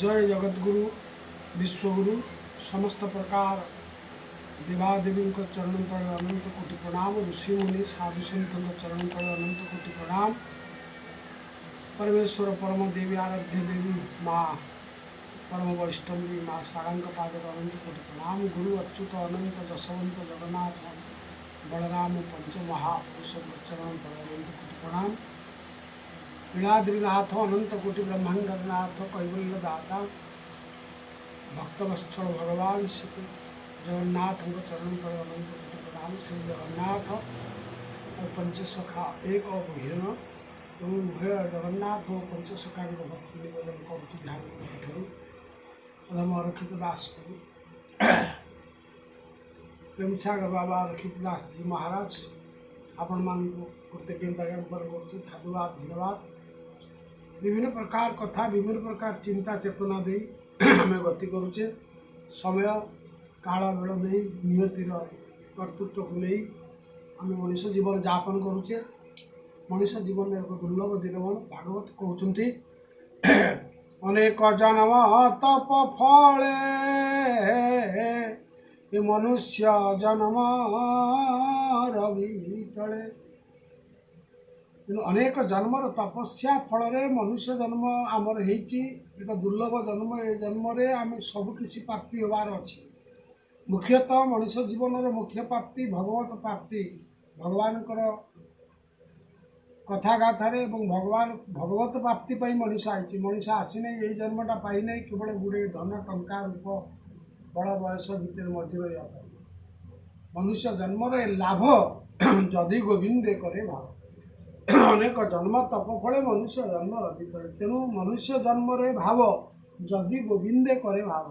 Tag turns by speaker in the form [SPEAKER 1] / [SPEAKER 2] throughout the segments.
[SPEAKER 1] ଜୟ ଜଗଦ୍ଗୁରୁ, ବିଶ୍ୱଗୁରୁ, ସମସ୍ତ ପ୍ରକାର ଦେବାଦେବୀଙ୍କ ଚରଣ ତଳେ ଅନନ୍ତ କୋଟି ପ୍ରଣାମ। ଋଷିମୁନି ସାଧୁସନ୍ଥଙ୍କ ଚରଣ ତଳେ ଅନନ୍ତ କୋଟି ପ୍ରଣାମ। ପରମେଶ୍ୱର ପରମ ଦେବୀ, ଆରାଧ୍ୟ ଦେବୀ ମା ପରମ ବୈଷ୍ଣବୀ ମା ଶାରଳାଙ୍କ ପାଦରେ ଅନନ୍ତ କୋଟି ପ୍ରଣାମ। ଗୁରୁ ଅଚ୍ୟୁତ, ଅନନ୍ତ, ଯଶବନ୍ତ, ଜଗନ୍ନାଥ, ବଳରାମ, ପଞ୍ଚ ମହାପୁରୁଷଙ୍କ ଚରଣ ତଳେ ଅନନ୍ତ କୋଟି ପ୍ରଣାମ। ନୀଳାଦ୍ରିନାଥ, ଅନନ୍ତ କୋଟି ବ୍ରହ୍ମାଣ୍ଡର ନାଥ, କୈବଲ୍ୟ ଦାତା, ଭକ୍ତବତ୍ସଳ ଭଗବାନ ଶ୍ରୀ ଜଗନ୍ନାଥଙ୍କ ଚରଣ ତଳେ ଅନନ୍ତ କୋଟି ପ୍ରଣାମ। ଶ୍ରୀ ଜଗନ୍ନାଥ ଓ ପଞ୍ଚସଖା ଏକ ଅଭିନ୍ନ। ତେଣୁ ଉଭୟ ଜଗନ୍ନାଥ ଓ ପଞ୍ଚସଖାଙ୍କ ଭକ୍ତି ନିବେଦନ କରୁଛୁ ଧ୍ୟାନ ପୀଠରୁ ଅଧମ ଅରକ୍ଷିତ ଦାସ, ପ୍ରେମସାଗର ବାବା ଅରକ୍ଷିତ ଦାସ ଜି ମହାରାଜ। ଆପଣମାନଙ୍କୁ କୃତଜ୍ଞତା ଜ୍ଞାପନ କରୁଛୁ, ସାଧୁବାଦ, ଧନ୍ୟବାଦ। ବିଭିନ୍ନ ପ୍ରକାର କଥା, ବିଭିନ୍ନ ପ୍ରକାର ଚିନ୍ତା ଚେତନା ଦେଇ ଆମେ ଗତି କରୁଛେ। ସମୟ କାଳ ବେଳ ନେଇ, ନିୟତିର କର୍ତ୍ତୃତ୍ୱକୁ ନେଇ ଆମେ ମଣିଷ ଜୀବନ ଯାପନ କରୁଛେ। ମଣିଷ ଜୀବନ ଏକ ଦୁର୍ଲଭ ଜୀବନ। ଭାଗବତ କହୁଛନ୍ତି, ଅନେକ ଜନ୍ମ ତପ ଫଳେ ଏ ମନୁଷ୍ୟ ଜନ୍ମ ରବି ତଳେ। ତେଣୁ ଅନେକ ଜନ୍ମର ତପସ୍ୟା ଫଳରେ ମନୁଷ୍ୟ ଜନ୍ମ ଆମର ହେଇଛି, ଏକ ଦୁର୍ଲଭ ଜନ୍ମ। ଏ ଜନ୍ମରେ ଆମେ ସବୁକିଛି ପ୍ରାପ୍ତି ହେବାର ଅଛି। ମୁଖ୍ୟତଃ ମଣିଷ ଜୀବନର ମୁଖ୍ୟ ପ୍ରାପ୍ତି ଭଗବତ ପ୍ରାପ୍ତି। ଭଗବାନଙ୍କର କଥା ଗାଥାରେ ଏବଂ ଭଗବାନ ଭଗବତ ପ୍ରାପ୍ତି ପାଇଁ ମଣିଷ ଆଇଛି। ମଣିଷ ଆସିନାହିଁ, ଏଇ ଜନ୍ମଟା ପାଇନାହିଁ କେବଳ ଗୁଡ଼ିଏ ଧନ, ଟଙ୍କା, ରୂପ, ବଳ, ବୟସ ଭିତରେ ମଜି ରହିବା ପାଇଁ। ମନୁଷ୍ୟ ଜନ୍ମର ଏ ଲାଭ ଯଦି ଗୋବିନ୍ଦେ କରେ ଭାବ। ଅନେକ ଜନ୍ମ ତପ ଫଳେ ମନୁଷ୍ୟ ଜନ୍ମ ରବି ତଳେ। ତେଣୁ ମନୁଷ୍ୟ ଜନ୍ମରେ ଭାବ ଯଦି ଗୋବିନ୍ଦେ କରେ ଭାବ,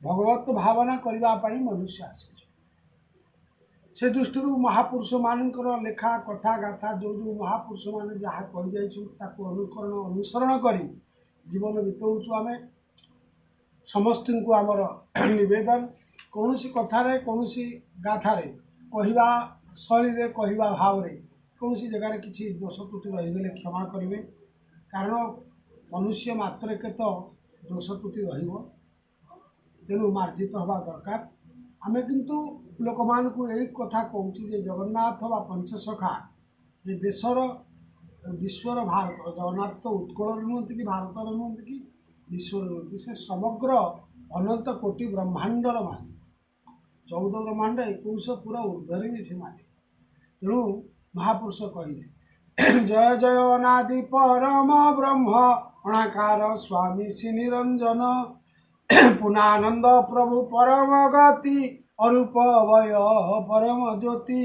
[SPEAKER 1] ଭଗବତ ଭାବନା କରିବା ପାଇଁ ମନୁଷ୍ୟ ଆସିଛି। ସେ ଦୃଷ୍ଟିରୁ ମହାପୁରୁଷମାନଙ୍କର ଲେଖା କଥା ଗାଥା, ଯେଉଁ ଯେଉଁ ମହାପୁରୁଷମାନେ ଯାହା କହିଯାଇଛନ୍ତି, ତାକୁ ଅନୁକରଣ ଅନୁସରଣ କରି ଜୀବନ ବିତଉଛୁ ଆମେ। ସମସ୍ତଙ୍କୁ ଆମର ନିବେଦନ, କୌଣସି କଥାରେ, କୌଣସି ଗାଥାରେ, କହିବା ଶୈଳୀରେ, କହିବା ଭାବରେ କୌଣସି ଜାଗାରେ କିଛି ଦୋଷ ତ୍ରୁଟି ରହିଗଲେ କ୍ଷମା କରିବେ। କାରଣ ମନୁଷ୍ୟ ମାତ୍ରକେ ତ ଦୋଷ ତ୍ରୁଟି ରହିବ, ତେଣୁ ମାର୍ଜିତ ହେବା ଦରକାର। ଆମେ କିନ୍ତୁ ଲୋକମାନଙ୍କୁ ଏଇ କଥା କହୁଛୁ ଯେ ଜଗନ୍ନାଥ ବା ପଞ୍ଚସଖା ଏ ଦେଶର, ବିଶ୍ୱର, ଭାରତର। ଜଗନ୍ନାଥ ତ ଉତ୍କଳରେ ନୁହନ୍ତି କି ଭାରତର ନୁହନ୍ତି କି ବିଶ୍ୱର ନୁହନ୍ତି, ସେ ସମଗ୍ର ଅନନ୍ତ କୋଟି ବ୍ରହ୍ମାଣ୍ଡର ମାଲିକ। 14 ବ୍ରହ୍ମାଣ୍ଡ 21 ପୁରା ଉର୍ଦ୍ଧ୍ୱରେ ବି ସେ ମାଲିକ। ତେଣୁ ମହାପୁରୁଷ କହିଲେ, ଜୟ ଜୟ ଅନାଦି ପରମ ବ୍ରହ୍ମ ଅଣାକାର ସ୍ୱାମୀ ଶ୍ରୀ ନିରଞ୍ଜନ, ପୁନାନନ୍ଦ ପ୍ରଭୁ ପରମ ଗତି, ଅରୂପ ଅଭୟ ପରମ ଜ୍ୟୋତି।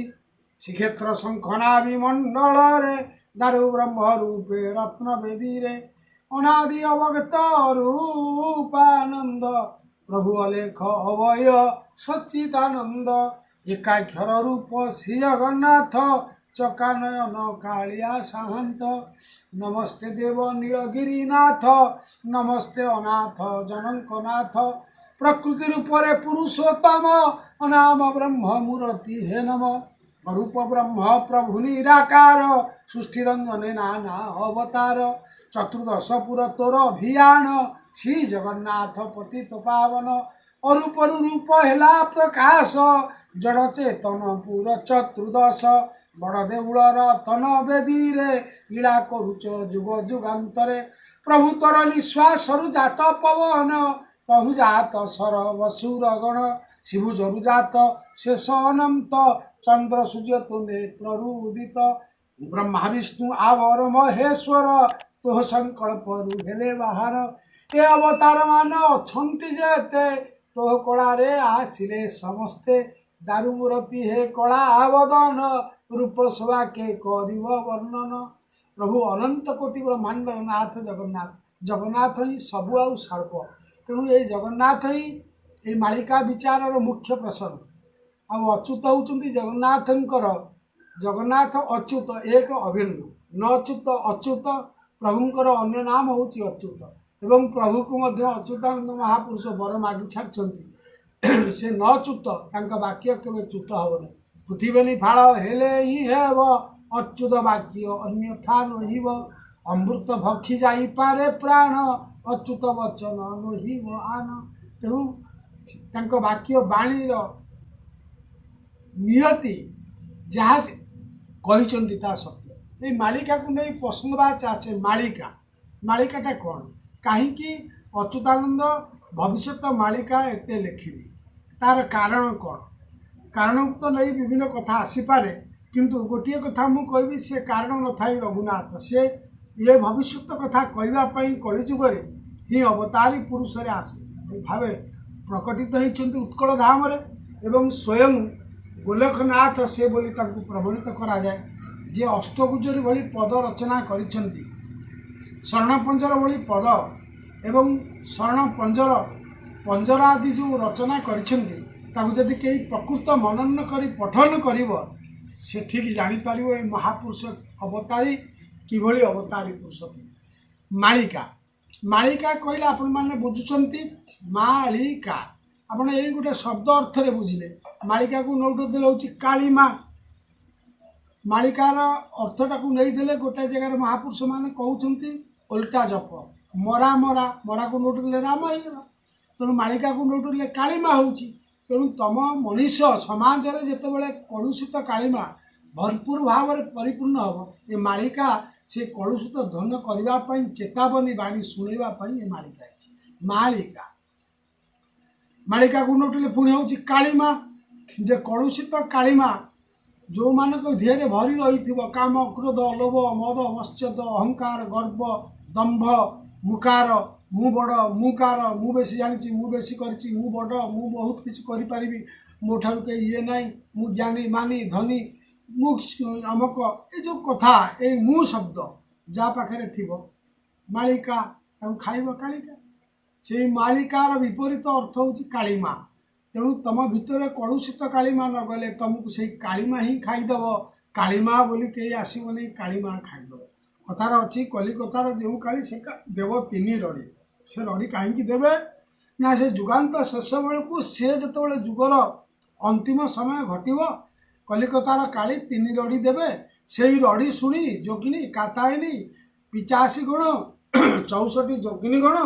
[SPEAKER 1] ଶ୍ରୀକ୍ଷେତ୍ର ଶଙ୍ଖନାଭି ମଣ୍ଡଳରେ, ଦାରୁ ବ୍ରହ୍ମ ରୂପେ ରତ୍ନ ବେଦୀରେ, ଅନାଦି ଅବ୍ୟକ୍ତ ରୂପାନନ୍ଦ ପ୍ରଭୁ ଅଲେଖ ଅଭୟ ସଚ୍ଚିଦାନନ୍ଦ। ଏକାକ୍ଷର ରୂପ ଶ୍ରୀ ଜଗନ୍ନାଥ, ଚକାନୟନ କାଳିଆ ସାହାନ୍ତ। ନମସ୍ତେ ଦେବ ନୀଳଗିରିନାଥ, ନମସ୍ତେ ଅନାଥ ଜନଙ୍କ ନାଥ। ପ୍ରକୃତି ରୂପରେ ପୁରୁଷୋତ୍ତମ, ଅନାମ ବ୍ରହ୍ମ ମୂରତି ହେ ନମ। ରୂପ ବ୍ରହ୍ମ ପ୍ରଭୁ ନିରାକାର, ସୃଷ୍ଟିରଞ୍ଜନେ ନାନା ଅବତାର। ଚତୁର୍ଦଶ ପୁର ତୋର ଅଭିଯାନ, ଶ୍ରୀ ଜଗନ୍ନାଥ ପତିତ ପାବନ। ଅରୂପରୁ ରୂପ ହେଲା ପ୍ରକାଶ, ଜଡ଼ ଚେତନ ପୁର ଚତୁର୍ଦଶ। ବଡ଼ ଦେଉଳ ରତନ ବେଦୀରେ, ଲୀଳା କରୁଛ ଯୁଗ ଯୁଗାନ୍ତରେ। ପ୍ରଭୁ ତୋର ନିଶ୍ୱାସରୁ ଜାତ ପବନ, ତହୁ ଜାତ ସରବ ସୁରଗଣ। ଶିଭୁଜରୁ ଜାତ ଶେଷ ଅନନ୍ତ, ଚନ୍ଦ୍ର ସୂର୍ଯ୍ୟ ତୋ ନେତ୍ରରୁ ଉଦିତ। ବ୍ରହ୍ମା ବିଷ୍ଣୁ ଆବର ମହେଶ୍ୱର, ତୋହ ସଂକଳ୍ପରୁ ହେଲେ ବାହାର। ଏ ଅବତାର ମାନ ଅଛନ୍ତି ଯେତେ, ତୋହ କଳାରେ ଆସିଲେ ସମସ୍ତେ। ଦାରୁ ମୂରତି ହେ କଳା ଆବଦନ, ରୂପ ଶୋଭା କେ କରିବ ବର୍ଣ୍ଣନ। ପ୍ରଭୁ ଅନନ୍ତ କୋଟି ବ୍ରହ୍ମାଣ୍ଡର ନାଥ ଜଗନ୍ନାଥ। ଜଗନ୍ନାଥ ହିଁ ସବୁ ଆଉ ସର୍ବ। ତେଣୁ ଏଇ ଜଗନ୍ନାଥ ହିଁ ଏଇ ମାଳିକା ବିଚାରର ମୁଖ୍ୟ ପ୍ରସଙ୍ଗ। ଆଉ ଅଚ୍ୟୁତ ହେଉଛନ୍ତି ଜଗନ୍ନାଥଙ୍କର। ଜଗନ୍ନାଥ ଅଚ୍ୟୁତ ଏକ ଅଭିନ୍ନ, ନ ଅଚ୍ୟୁତ ଅଚ୍ୟୁତ। ପ୍ରଭୁଙ୍କର ଅନ୍ୟ ନାମ ହେଉଛି ଅଚ୍ୟୁତ ଏବଂ ପ୍ରଭୁକୁ ମଧ୍ୟ ଅଚ୍ୟୁତାନନ୍ଦ ମହାପୁରୁଷ ବର ମାଗି ଛାଡ଼ିଛନ୍ତି। ସେ ନ ଚ୍ୟୁତ, ତାଙ୍କ ବାକ୍ୟ କେବେ ଚ୍ୟୁତ ହେବ ନାହିଁ। ପୃଥିବୀ ଫାଳ ହେଲେ ହିଁ ହେବ ଅଚ୍ୟୁତ ବାକ୍ୟ, ଅନ୍ୟଥା ନହିବ। ଅମୃତ ଭକ୍ଷି ଯାଇପାରେ ପ୍ରାଣ, ଅଚ୍ୟୁତ ବଚନ ନୋହିବ ଆନ। ତେଣୁ ତାଙ୍କ ବାକ୍ୟ ବାଣୀର ନିୟତି ଯାହା ସେ କହିଛନ୍ତି ତାହା ସତ୍ୟ। ଏଇ ମାଳିକାକୁ ନେଇ ପ୍ରଶ୍ନବାଚୀ ଆସେ, ମାଳିକା ମାଳିକାଟା କ'ଣ? କାହିଁକି ଅଚ୍ୟୁତାନନ୍ଦ ଭବିଷ୍ୟତ ମାଳିକା ଏତେ ଲେଖିଲେ? ତାର କାରଣ କ'ଣ? କାରଣକୁ ତ ନେଇ ବିଭିନ୍ନ କଥା ଆସିପାରେ, କିନ୍ତୁ ଗୋଟିଏ କଥା ମୁଁ କହିବି, ସେ କାରଣ ନଥାଇ ରଘୁନାଥ। ସେ ଇଏ ଭବିଷ୍ୟତ କଥା କହିବା ପାଇଁ କଳିଯୁଗରେ ହିଁ ଅବତାରୀ ପୁରୁଷରେ ଆସେ ଭାବେ ପ୍ରକଟିତ ହେଇଛନ୍ତି ଉତ୍କଳ ଧାମରେ ଏବଂ ସ୍ୱୟଂ ଗୋଲଖନାଥ ସେ ବୋଲି ତାଙ୍କୁ ପ୍ରମାଣିତ କରାଯାଏ। ଯିଏ ଅଷ୍ଟଗୁଜରୀ ଭଳି ପଦ ରଚନା କରିଛନ୍ତି, ଶରଣ ପଞ୍ଜର ଭଳି ପଦ ଏବଂ ଶରଣ ପଞ୍ଜର ପଞ୍ଜରା ଆଦି ଯେଉଁ ରଚନା କରିଛନ୍ତି, ତାକୁ ଯଦି କେହି ପ୍ରକୃତ ମନନ କରି ପଠନ କରିବ, ସେ ଠିକ୍ ଜାଣିପାରିବ ଏ ମହାପୁରୁଷ ଅବତାରୀ କିଭଳି ଅବତାରୀ ପୁରୁଷ ଥିଲେ। ମାଳିକା ମାଳିକା କହିଲେ ଆପଣମାନେ ବୁଝୁଛନ୍ତି ମାଳିକା। ଆପଣ ଏଇ ଗୋଟେ ଶବ୍ଦ ଅର୍ଥରେ ବୁଝିଲେ। ମାଳିକାକୁ ନଉଟ ଦେଲେ ହେଉଛି କାଳିମା। ମାଳିକାର ଅର୍ଥଟାକୁ ନେଇଦେଲେ ଗୋଟାଏ ଜାଗାରେ ମହାପୁରୁଷମାନେ କହୁଛନ୍ତି ଓଲଟା ଜପ, ମରା ମରା, ମରାକୁ ନଉଟ ଦେଲେ ରାମ ହେଇଗଲା। ତେଣୁ ମାଳିକାକୁ ନଉଟ ଦେଲେ କାଳିମା ହେଉଛି। ତେଣୁ ତମ ମଣିଷ ସମାଜରେ ଯେତେବେଳେ କଳୁଷିତ କାଳିମା ଭରପୁର ଭାବରେ ପରିପୂର୍ଣ୍ଣ ହେବ, ଏ ମାଳିକା ସେ କଳୁଷିତ ଧନ କରିବା ପାଇଁ, ଚେତାବନୀ ବାଣୀ ଶୁଣେଇବା ପାଇଁ ଏ ମାଳିକା ହେଇଛି। ମାଳିକା ମାଳିକାକୁ ନଉଟିଲେ ପୁଣି ହେଉଛି କାଳିମା। ଯେ କଳୁଷିତ କାଳିମା ଯେଉଁମାନଙ୍କ ଦେହରେ ଭରି ରହିଥିବ କାମ, କ୍ରୋଧ, ଲୋଭ, ମଦ, ମତ୍ସର, ଅହଙ୍କାର, ଗର୍ବ, ଦମ୍ଭ, ମୁକାର, ମୁଁ ବଡ଼, ମୁଁ କାର, ମୁଁ ବେଶୀ ଜାଣିଛି, ମୁଁ ବେଶୀ କରିଛି, ମୁଁ ବଡ଼, ମୁଁ ବହୁତ କିଛି କରିପାରିବି, ମୋ ଠାରୁ କେହି ଇଏ ନାହିଁ, ମୁଁ ଜ୍ଞାନୀ, ମାନି, ଧନୀ, ମୁଁ ଅମକ, ଏ ଯେଉଁ କଥା, ଏଇ ମୁଁ ଶବ୍ଦ ଯାହା ପାଖରେ ଥିବ, ମାଳିକା ତାକୁ ଖାଇବ କାଳିକା। ସେଇ ମାଳିକାର ବିପରୀତ ଅର୍ଥ ହେଉଛି କାଳିମା। ତେଣୁ ତମ ଭିତରେ କଳୁଷିତ କାଳିମା ନ ଗଲେ ତମକୁ ସେଇ କାଳିମା ହିଁ ଖାଇଦେବ। କାଳିମା ବୋଲି କେହି ଆସିବନି, କାଳିମା ଖାଇଦେବ। କଥାରେ ଅଛି, କଲିକତାର ଯେଉଁ କାଳି ସେ ଦେବ ତିନି ରଡ଼ି। ସେ ରଡ଼ି କାହିଁକି ଦେବେ ନା, ସେ ଯୁଗାନ୍ତ ଶେଷ ବେଳକୁ, ସେ ଯେତେବେଳେ ଯୁଗର ଅନ୍ତିମ ସମୟ ଘଟିବ, କଲିକତାର କାଳି ତିନି ରଡ଼ି ଦେବେ। ସେଇ ରଡ଼ି ଶୁଣି ଯୋଗିନୀ କାତାୟିନୀ 85 ଗଣ, 64 ଯୋଗିନୀ ଗଣ,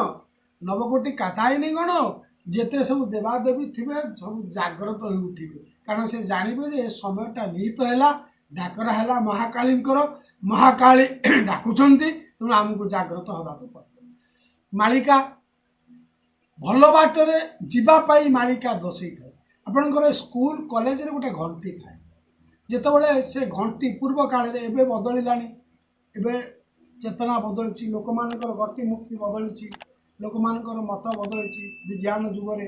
[SPEAKER 1] ନବକୋଟି କାତାୟିନୀ ଗଣ, ଯେତେ ସବୁ ଦେବାଦେବୀ ଥିବେ ସବୁ ଜାଗ୍ରତ ହୋଇ ଉଠିବେ। କାରଣ ସେ ଜାଣିବେ ଯେ ଏ ସମୟଟା ନିହିତ ହେଲା, ଡାକରା ହେଲା ମହାକାଳୀଙ୍କର, ମହାକାଳୀ ଡାକୁଛନ୍ତି, ତେଣୁ ଆମକୁ ଜାଗ୍ରତ ହେବାକୁ ପଡ଼ିବ। ମାଳିକା ଭଲ ବାଟରେ ଯିବା ପାଇଁ ମାଳିକା ଦର୍ଶେଇଥାଏ। ଆପଣଙ୍କର ସ୍କୁଲ କଲେଜରେ ଗୋଟେ ଘଣ୍ଟି ଥାଏ। ଯେତେବେଳେ ସେ ଘଣ୍ଟି ପୂର୍ବ କାଳରେ, ଏବେ ବଦଳିଲାଣି, ଏବେ ଚେତନା ବଦଳିଛି, ଲୋକମାନଙ୍କର ଗତି ମୁକ୍ତି ବଦଳିଛି, ଲୋକମାନଙ୍କର ମତ ବଦଳିଛି, ବିଜ୍ଞାନ ଯୁଗରେ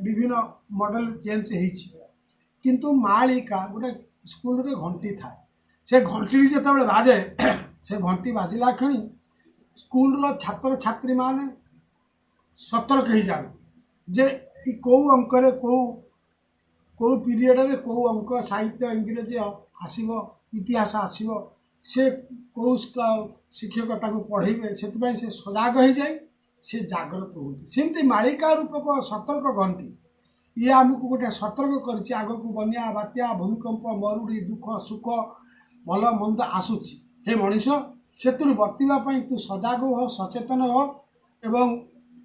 [SPEAKER 1] ବିଭିନ୍ନ ମଡ଼େଲ ଚେଞ୍ଜ ହେଇଛି। କିନ୍ତୁ ମାଳିକା ଗୋଟେ ସ୍କୁଲରେ ଘଣ୍ଟି ଥାଏ। ସେ ଘଣ୍ଟି ଯେତେବେଳେ ବାଜେ, ସେ ଘଣ୍ଟି ବାଜିଲା କ୍ଷଣି ସ୍କୁଲର ଛାତ୍ରଛାତ୍ରୀମାନେ ସତର୍କ ହେଇଯାଆନ୍ତି ଯେ ଇ କେଉଁ ଅଙ୍କରେ କେଉଁ କେଉଁ ପିରିୟଡ଼ରେ କେଉଁ ଅଙ୍କ, ସାହିତ୍ୟ, ଇଂରାଜୀ ଆସିବ, ଇତିହାସ ଆସିବ, ସେ କେଉଁ ଶିକ୍ଷକ ତାଙ୍କୁ ପଢ଼େଇବେ, ସେଥିପାଇଁ ସେ ସଜାଗ ହେଇଯାଏ, ସେ ଜାଗ୍ରତ ହୁଅନ୍ତି। ସେମିତି ମାଳିକା ରୂପକ ସତର୍କ ଘଣ୍ଟି ଇଏ ଆମକୁ ଗୋଟେ ସତର୍କ କରିଛି। ଆଗକୁ ବନ୍ୟା, ବାତ୍ୟା, ଭୂମିକମ୍ପ, ମରୁଡ଼ି, ଦୁଃଖ ସୁଖ, ଭଲ ମନ୍ଦ ଆସୁଛି। ହେ ମଣିଷ, ସେଥିରୁ ବର୍ତ୍ତିବା ପାଇଁ ତୁ ସଜାଗ ହୋ, ସଚେତନ ହୋ ଏବଂ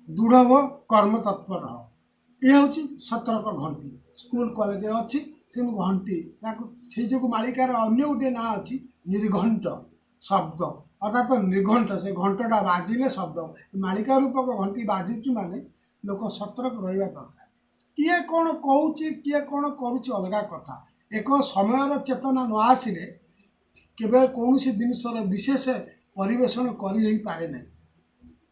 [SPEAKER 1] ଦୃଢ଼ ହୋ, କର୍ମ ତତ୍ପର ରହ। ଇଏ ହେଉଛି ସତର୍କ ଘଣ୍ଟି। ସ୍କୁଲ କଲେଜରେ ଅଛି ସେ ଘଣ୍ଟି। ତାକୁ ସେଇ ଯୋଗୁଁ ମାଳିକାର ଅନ୍ୟ ଗୋଟିଏ ନାଁ ଅଛି ନିର୍ଘଣ୍ଟ ଶବ୍ଦ, ଅର୍ଥାତ ନିର୍ଘଣ୍ଟ, ସେ ଘଣ୍ଟଟା ବାଜିଲେ ଶବ୍ଦ। ମାଳିକା ରୂପକ ଘଣ୍ଟି ବାଜୁଛି ମାନେ ଲୋକ ସତର୍କ ରହିବା ଦରକାର। କିଏ କ'ଣ କହୁଛି, କିଏ କ'ଣ କରୁଛି ଅଲଗା କଥା। ଏକ ସମୟର ଚେତନା ନ ଆସିଲେ କେବେ କୌଣସି ଜିନିଷର ବିଶେଷ ପରିବେଷଣ କରି ହେଇପାରେ ନାହିଁ।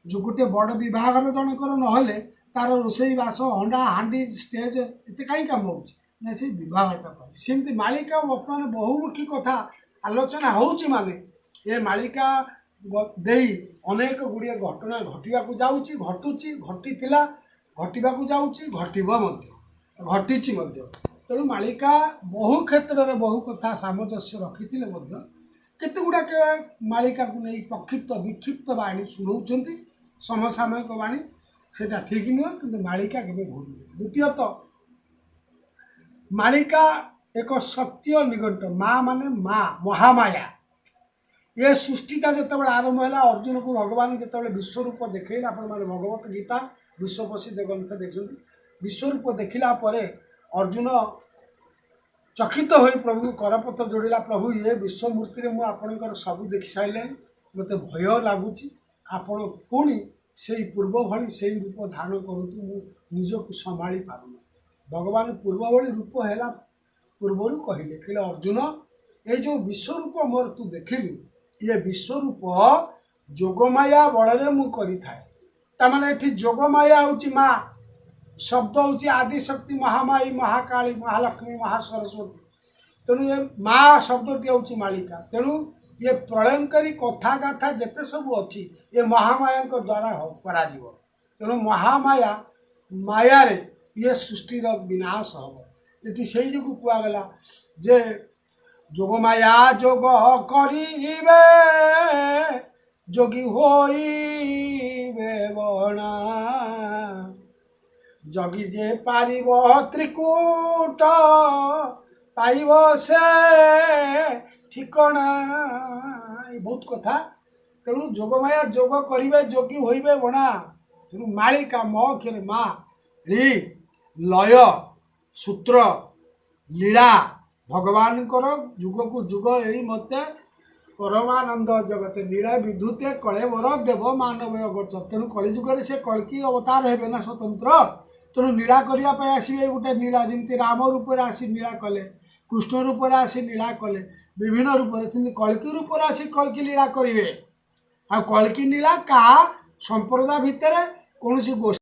[SPEAKER 1] ଯେଉଁ ଗୋଟେ ବଡ଼ ବିବାହଘର ଜଣଙ୍କର ନହେଲେ ତାର ରୋଷେଇ ବାସ, ହଣ୍ଡା ହାଣ୍ଡି, ଷ୍ଟେଜ୍ ଏତେ କାହିଁ କାମ ହେଉଛି ନା ସେଇ ବିବାହଟା ପାଇଁ। ସେମିତି ମାଳିକା ବର୍ତ୍ତମାନ ବହୁମୁଖୀ କଥା ଆଲୋଚନା ହେଉଛି, ମାନେ ଏ ମାଳିକା ଦେଇ ଅନେକ ଗୁଡ଼ିଏ ଘଟଣା ଘଟିବାକୁ ଯାଉଛି, ଘଟୁଛି, ଘଟିଥିଲା, ଘଟିବାକୁ ଯାଉଛି, ଘଟିବ ମଧ୍ୟ, ଘଟିଛି ମଧ୍ୟ। ତେଣୁ ମାଳିକା ବହୁ କ୍ଷେତ୍ରରେ ବହୁ କଥା ସାମଞ୍ଜସ୍ୟ ରଖିଥିଲେ ମଧ୍ୟ କେତେ ଗୁଡ଼ାକ ମାଳିକାକୁ ନେଇ ପ୍ରକ୍ଷିପ୍ତ ବିକ୍ଷିପ୍ତ ବାଣୀ ଶୁଣାଉଛନ୍ତି, ସମସାମୟିକ ବାଣୀ, ସେଇଟା ଠିକ୍ ନୁହେଁ। କିନ୍ତୁ ମାଳିକା କେବେ ଭୁଲ ନୁହେଁ। ଦ୍ୱିତୀୟତଃ, ମାଳିକା ଏକ ସତ୍ୟ ନିଘଣ୍ଟ। ମା ମାନେ ମା ମହାମାୟା। ଏ ସୃଷ୍ଟିଟା ଯେତେବେଳେ ଆରମ୍ଭ ହେଲା, ଅର୍ଜୁନକୁ ଭଗବାନ ଯେତେବେଳେ ବିଶ୍ୱରୂପ ଦେଖେଇଲେ, ଆପଣମାନେ ଭଗବତ ଗୀତା ବିଶ୍ୱ ପ୍ରସିଦ୍ଧ ଗ୍ରନ୍ଥ ଦେଖିଛନ୍ତି। ବିଶ୍ୱରୂପ ଦେଖିଲା ପରେ ଅର୍ଜୁନ ଚକିତ ହୋଇ ପ୍ରଭୁଙ୍କୁ କରପତ୍ର ଯୋଡ଼ିଲା। ପ୍ରଭୁ, ଏ ବିଶ୍ୱମୂର୍ତ୍ତିରେ ମୁଁ ଆପଣଙ୍କର ସବୁ ଦେଖି ସାରିଲେଣି, ମୋତେ ଭୟ ଲାଗୁଛି। ଆପଣ ପୁଣି ସେଇ ପୂର୍ବ ଭଳି ସେଇ ରୂପ ଧାରଣ କରନ୍ତୁ, ମୁଁ ନିଜକୁ ସମ୍ଭାଳି ପାରୁନି। ଭଗବାନ ପୂର୍ବ ଭଳି ରୂପ ହେଲା ପୂର୍ବରୁ କହିଲେ, କହିଲେ, ଅର୍ଜୁନ, ଏଇ ଯେଉଁ ବିଶ୍ୱରୂପ ମୋର ତୁ ଦେଖିଲୁ, ଇଏ ବିଶ୍ୱରୂପ ଯୋଗମାୟା ବଳରେ ମୁଁ କରିଥାଏ। ତାମାନେ ଏଠି ଯୋଗମାୟା ହେଉଛି ମା, ଶବ୍ଦ ହେଉଛି ଆଦିଶକ୍ତି, ମହାମାୟୀ, ମହାକାଳୀ, ମହାଲକ୍ଷ୍ମୀ, ମହାସରସ୍ୱତୀ। ତେଣୁ ଏ ମା ଶବ୍ଦଟି ହେଉଛି ମାଳିକା। ତେଣୁ ଇଏ ପ୍ରଳୟଙ୍କରୀ କଥା ଗାଥା ଯେତେ ସବୁ ଅଛି, ଏ ମହାମାୟାଙ୍କ ଦ୍ୱାରା କରାଯିବ। ତେଣୁ ମହାମାୟା ମାୟାରେ ଇଏ ସୃଷ୍ଟିର ବିନାଶ ହେବ। ଏଠି ସେଇ ଯୋଗୁଁ କୁହାଗଲା ଯେ ଯୋଗମାୟା ଯୋଗ କରିବେ, ଯୋଗୀ ହୋଇବେ ବଣା। ଜଗି ଯେ ପାରିବ ତ୍ରିକୂଟ, ପାଇବ ସେ ଠିକଣା। ଏ ବହୁତ କଥା। ତେଣୁ ଯୋଗମାୟା ଯୋଗ କରିବେ, ଯୋଗୀ ହୋଇବେ ବଣା। ତେଣୁ ମାଳିକା ମ ଅକ୍ଷରେ ମା, ଳି, ଲୟ, ସୂତ୍ର, ଲୀଳା ଭଗବାନଙ୍କର ଯୁଗକୁ ଯୁଗ। ଏଇ ମତେ ପରମାନନ୍ଦ ଜଗତେ ଲୀଳା ବିଦ୍ୟୁତେ କଳେବର ଦେବ ମାନବ ଅଗୋଚର। ତେଣୁ କଳିଯୁଗରେ ସେ କଳ୍କି ଅବତାର ହେବେ ନା ସ୍ୱତନ୍ତ୍ର। ତେଣୁ ଲୀଳା କରିବା ପାଇଁ ଆସିବେ ଗୋଟେ ଲୀଳା, ଯେମିତି ରାମ ରୂପରେ ଆସି ଲୀଳା କଲେ, କୃଷ୍ଣ ରୂପରେ ଆସି ଲୀଳା କଲେ, ବିଭିନ୍ନ ରୂପରେ, ସେମିତି କଳ୍କି ରୂପରେ ଆସି କଳ୍କି ଲୀଳା କରିବେ। ଆଉ କଳ୍କି ଲୀଳା କାହା ସମ୍ପ୍ରଦାୟ ଭିତରେ କୌଣସି ଗୋଷ୍ଠୀ